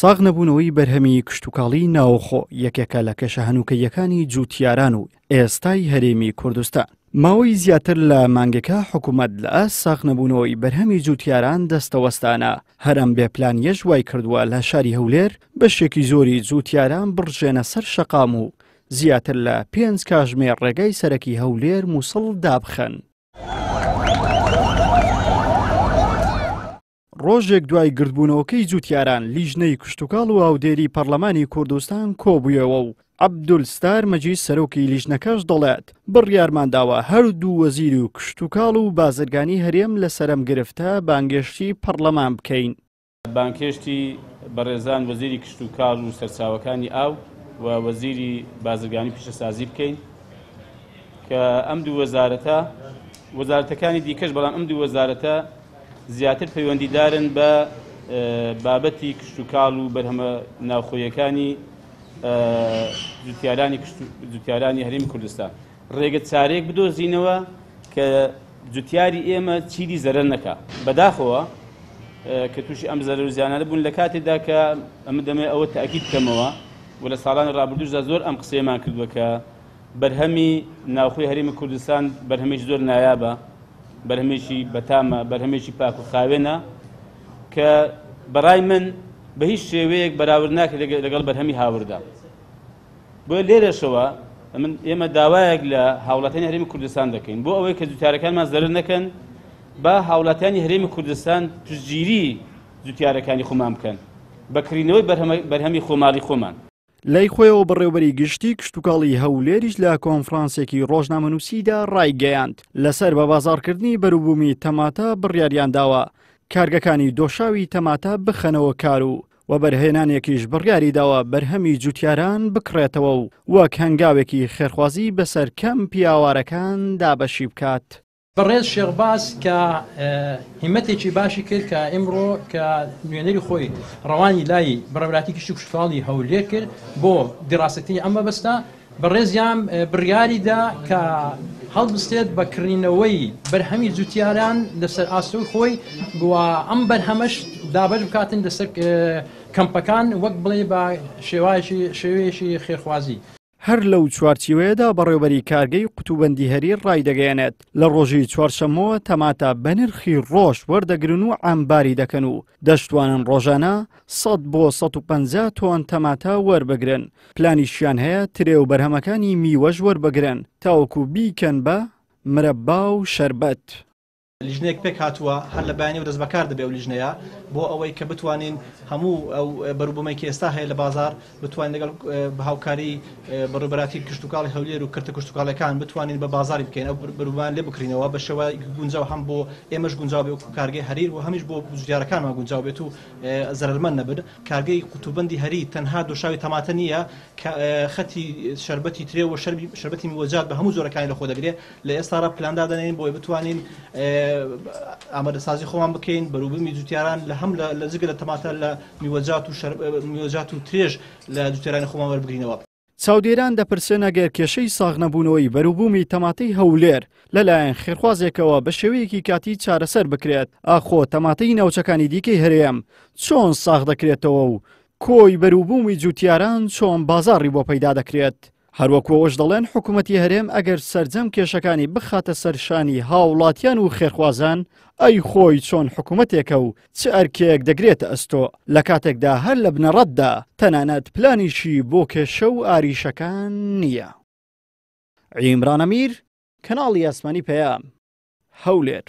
ساغ نەبوونەوەی بەرهەمی کشتوکاڵی ناوخۆ یەکێکە لە کێشە هەنووکەییەکانی جووتیاران و ئێستای هەرێمی کوردستان. ماوەی زیاتر لە مانگێکە حکوومەت لە ئاست ساغ نەبوونەوەی بەرهەمی جووتیاران دەستەوەستانە، هەر ئەم بێ پلانییەش وای کردووە لە شاری هەولێر بەشێکی زۆری جووتیاران بڕژێنە سەر شەقام و زیاتر لە پێنج کاژمێر ڕێگای سەرەکی هەولێر مووسڵ دابخەن. ڕۆژێک دوای گردبوونەوەکەی جوتیاران، لیژنەی کشتوکاڵ و ئاودێری پەڕلەمانی کوردستان کۆبوویەوە و عەبدولستار مەجید سەرۆکی لیژنەکەش دەڵێت، بڕیارمانداوە هەردوو وەزیری کشتوکاڵ و بازرگانی هەرێم لەسەر ئەم گرفتە بانگێشتی پەڕلەمان بکەین. بانگهێشتی بەڕێزان وەزیری کشتوکاڵ و سەرچاوەکانی ئاو و وەزیری بازرگانی و پیشەسازی بکەین کە ئەم دوو وەزارەتە، وەزارەتەکانی دیکەش، بەڵام ئەم دوو وەزارەتە زیاتر پەیوەندیدارن بە بابەتی کشتوکاڵ و بەرهەمە ناوخۆیەکانی جوتیارانی هەرێمی کوردستان. ڕێگە چارەیەک بدۆزینەوە کە جوتیاری ئێمە چیدی زەرەر نەکا. بەداخەوە کە تووشی ئەم زەرەر و زیانانە بوون لە کاتێکدا کە ئەمە دەمەوێت ئەوە تاکید بکەمەوە و لە ساڵانی ڕابردووشدا زۆر ئەم قسەیەمان کردووە کە بەرهەمی ناوخۆی هەرێمی کوردستان بەرهەمێکی زۆر نایابە، بەرهەمێکی بەتامە، بەرهەمێکی پاک و خاوێنە کە بەڕای من بە هیچ شێوەیەک بەراورد ناکرێت لەگەڵ بەرهەمی هاوردە. بۆیە لێرەشەوە من ئێمە داوایەک لە هاوڵاتیانی هەرێمی کوردستان دەکەین بۆ ئەوەی کە جوتیارەکانمان زەرەر نەکەن، با هاوڵاتیانی هەرێمی کوردستان پشتگیری جوتیارەکانی خۆمان بکەن بە کڕینەوەی بەرهەمی خۆماڵی خۆمان. لای خۆیەوە بەڕێوبەری گشتی کشتوکاڵی هەولێریش لە کۆنفرانسێکی ڕۆژنامەنووسیدا ڕایگەیاند، لەسەر بەبازاڕکردنی بەروبوومی تەماتە بڕیاریانداوە کارگەکانی دۆشاوی تەماتە بخەنەوە کار و وەبەرهێنانێکیش بڕیاریداوە بەرهەمی جوتیاران بکڕێتەوە و وەک هەنگاوێکی خێرخوازی بەسەر کەمپی ئاوارەکان دابەشی بکات. بەڕێز شێخ باز کە هیمەتێکی باشی کرد کە ئیمڕۆ کە نوێنەری خۆی ڕەوانی لای بەڕێوەبەرایەتی کشت و کشتوکاڵی هەولێر کرد بۆ دیڕاسەکردنی ئەم مەبەستە، بەڕێزیان بڕیاری دا کە هەڵبستێت بە کڕینەوەی بەرهەمی جوتیاران لەسەر ئاستۆی خۆی و ئەم بەرهەمەش دابەش بکاتن لەسەر کەمپەکان وەک بڵێ بە شێوەیەکی خێرخوازی. هەر لەو چوارچیوەیەدا بەڕێوبەری کارگەی قوتوبەندی هەریر ڕایدەگەیەنێت، لە ڕۆژی چوارشەممەوە تەماتە بە نرخی ڕۆژ وەردەگرن و عەمباری دەکەن و دەشتوانن ڕۆژانە 100 بۆ 150 تۆن تەماتە وەربگرن، پلانیشیان هەیە ترێ و بەرهەمەکانی میوەش وەربگرن تاوەکو بیکەن بە مرەبا و شەربەت. لیژنەیەک پێکهاتووە هەر لە بەیانیەوە دەستبەکار دەبێت ئەو لیژنەیە بۆ ئەوەی کە بتوانین هەموو ئەو بەروبوومەی کە ئێستا هەیە لە بازاڕ بتوانین لەگەڵ بە هاوکاری بەڕێوەبەرایەتی کشتوکاڵی هەولێر و کەرتە کشتوکاڵیەکان بتوانین بە بازاڕی بکەین ئەو بەروبوومان لێ بکڕینەوە بە شێوەی گونجاو هەم بۆ ئێمەش گونجاو بێت وەکو کارگەی هەریر و هەمیش بۆ جوتیارەکانمان گونجاو بێت و زەرەرمەند نەبن. کارگەی قوتوبەندی هەریر تەنها دۆشاوی تەماتە نییە کە خەتی شەربەتی ترێ و شەربەتی میوەجات بە هەموو جۆرەکانی لەخۆ دەگرێت لە ئێستاڕا پلان دادەنێین بۆی بتوانین ئامادەسازی خۆمان بکەین بەروبوومی جوتیاران لە هەم لە جگە لە تەماتە لە میوەجات و میوەجات و ترێژ لە جوتیارانی خۆمان وەربگرینەوە. چاودێران دەپرسن ئەگەر کێشەی ساغنەبوونەوەی بەروبوومی تەماتەی هەولێر لەلایەن خێرخوازێکەوە بە شێوەیەکی کاتی چارەسەر بکرێت، ئاخۆ تەماتەی ناوچەکانی دیکەی هەرێم چۆن ساغ دەکرێتەوە و کۆی بەروبوومی جوتیاران چۆن بازاڕی بۆ پەیدا دەکرێت؟ هەروەکو ئەوەش دەڵێن حکومەتی هەرێم ئەگەر سەرجەم کێشەکانی بخاتە سەر شانی هاوڵاتیان و خێرخوازان، ئەی خۆی چۆن حکومەتێکە و چ ئەرکێک دەگرێتە ئەستۆ، لە کاتێکدا هەر لە بنەڕەتدا تەنانەت پلانیشی بۆ کێشە و ئاریشەکان نییە. عیمران ئەمیر، کەناڵی ئاسمانی پەیام، هەولێر.